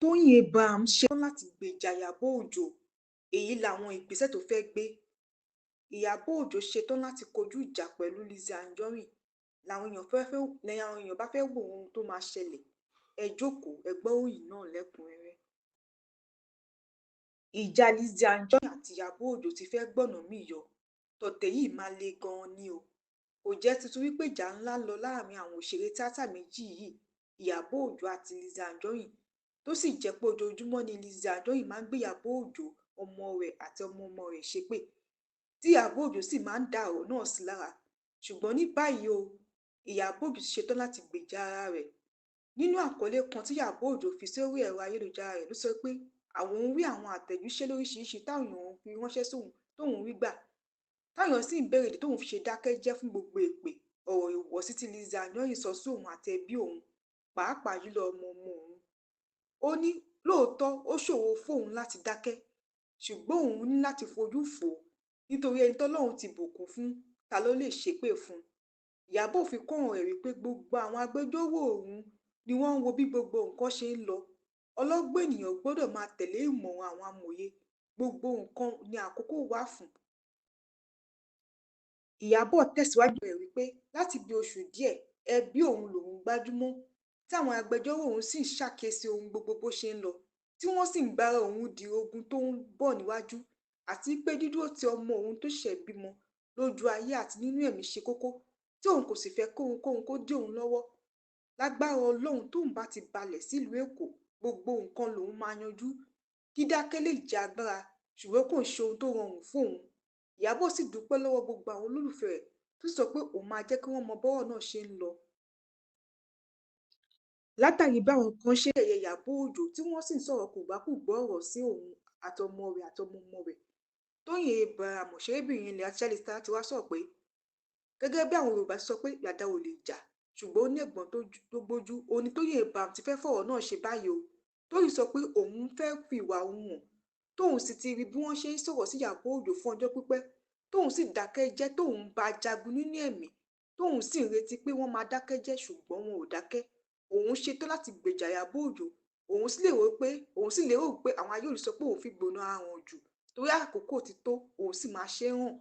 Tóyìn Abraham ṣetán láti gbèjà Ìyábọ̀ Ọjọ́, èyí làwọn ìgbésẹ̀ tó fẹ́ẹ́ gbé. Ìyábọ̀ Ọjọ́ ṣetán láti kọjú ìjà pẹ̀lú Lizzy Anjorin làwọn èèyàn bá fẹ́ẹ́ wo ohun tó máa ṣẹlẹ̀. Ẹ jókòó, ẹ gbọ́ ìròyìn náà lẹ́kùn-ún-rẹ́rẹ́. Ìjà Lizzy Anjorin àti Ìyábọ̀ Ọjọ́ ti fẹ́ẹ́ gbóná mi-ín yọ, tọ̀tẹ̀ yìí máa le gan-an ni o. Kò jẹ́ tuntun wípé ìjà ńlá ń lọ láàrin àwọn òṣèré tíátà méjì yìí, Ìyábọ̀ Ọjọ́ àti Lizzy Anjorin, tó sì jẹ́ pé ojoojúmọ́ ni Lizzy Anjorin máa ń gbé Ìyábọ̀ Ọjọ́, ọmọ rẹ̀ àti ọmọ-ọmọ rẹ̀ ṣépè, tí Ìyábọ̀ Ọjọ́ sì máa ń da ọ̀rọ̀ náà sí lára. Ṣùgbọ́n ní báyìí o, Ìyábọ̀ Ọjọ́ ti ṣetán láti gbèjà ara rẹ̀. Nínú àkọlé kan tí Ìyábọ̀ Ọjọ́ fi sórí ẹ̀rọ ayélujára rẹ̀ ló sọ pé àwọn ń rí àwọn àtẹ̀jíṣẹ́ lóríṣiríṣi táwọn èèyàn fi ránṣẹ́ sóun tóun rí gbà, táwọn èèyàn sì ń béèrè ìdí tóun fi ṣe dákẹ́ jẹ́ fún gbogbo èpè, ọ̀rọ̀ ìwọ̀sí tí Lizzy Anjorin sọ sí òun àti ẹbí òun, pàápàá jùlọ ọmọ-ọmọ òun. Ó ní lóòótọ́ ó ṣòro fóun láti dákẹ́, ṣùgbọ́n òun ní láti fojú fò ó nítorí ẹni tọ́lọ́run ti bùkún fún, ta ló lè ṣépè fún un. Ìyábọ̀ fi kún ọ̀rọ̀ rẹ̀ wípé gbogbo àwọn agbẹjọ́rò òun ni wọ́n ń wo bí gbogbo nǹkan ṣe ń lọ. Ọlọ́gbọ́n ènìyàn gbọ́dọ̀ máa tẹ̀lé ìmọ̀ràn àwọn amòye, gbogbo nǹkan ní àkókò wà fún. Ìyábọ̀ tẹ̀síwájú rẹ̀ wípé láti bíi oṣù díẹ̀, ẹbí òun lòún gbájúmọ́, táwọn agbẹjọ́rò òun sì ń ṣàkíyèsí ohun gbogbo bó ṣe ń lọ, tí wọ́n sì ń gbára òun di ogun tó ń bọ̀ níwájú, àti pé dídúró ti ọmọ òun tó ṣẹ̀ṣẹ̀ bímọ lójú ayé àti nínú ẹ̀mí ṣe kókó, tí òun kò sì fẹ́ kóhunkóhun kó dí òun lọ́wọ́. Lágbára Ọlọ́run tóun bá ti balẹ̀ sílùú Èkó, gbogbo nǹkan lòun máa yanjú. Dídákẹ́ lè jẹ́ agbára, ṣùgbọ́n kò ń ṣe ohun tó rọrùn fóun. Ìyábọ̀ sì dúpẹ́ lọ́wọ́ gbogbo àwọn olólùfẹ́ rẹ̀ tó sì sọ pé òun máa jẹ́ kí wọ́n mọ bọ́rọ̀ náà ṣe ń lọ. Látàrí báwọn kan ṣe yẹ̀yẹ́ Ìyábọ̀ Ọjọ́ tí wọ́n sì ń sọ̀rọ̀ kòbákùngbé ọ̀rọ̀ sí òun àtọmọ rẹ̀ àtọmọ-ọmọ rẹ̀, Tóyìn Abraham òṣèrébìnrin ilẹ̀ Tíátà ti wá sọ̀rọ̀ pé gẹ́gẹ́ bí àwọn Yorùbá ṣe sọ pé dàda ò lè jà, ṣùgbọ́n ó ní ẹ̀gbọ́n tó gbójú, òun ni Tóyìn Abraham ti fẹ́ fọ̀rọ̀ náà ṣe báyìí o. Tóyìn sọ pé òun fẹ́ fi ìwà òun hàn, tóun sì ti rí bí wọ́n ṣe ń sọ̀rọ̀ sí Ìyábọ̀ Ọjọ́ fún ọjọ́ pípẹ́, tóun sì dákẹ́ jẹ́ tóun bá jagun nínú ẹ̀mí, tóun sì ń retí pé wọ́n máa dákẹ́ jẹ́ ṣùgbọ́n wọn ò dákẹ́. Òun ṣetán láti gbèjà Ìyábọ̀ Ọjọ́, òun sì lérò pé àwọn ayé ò ní sọ pé òun fi gbóná ara hàn jù torí àkókò ti tó, òun sì máa ṣe é hàn.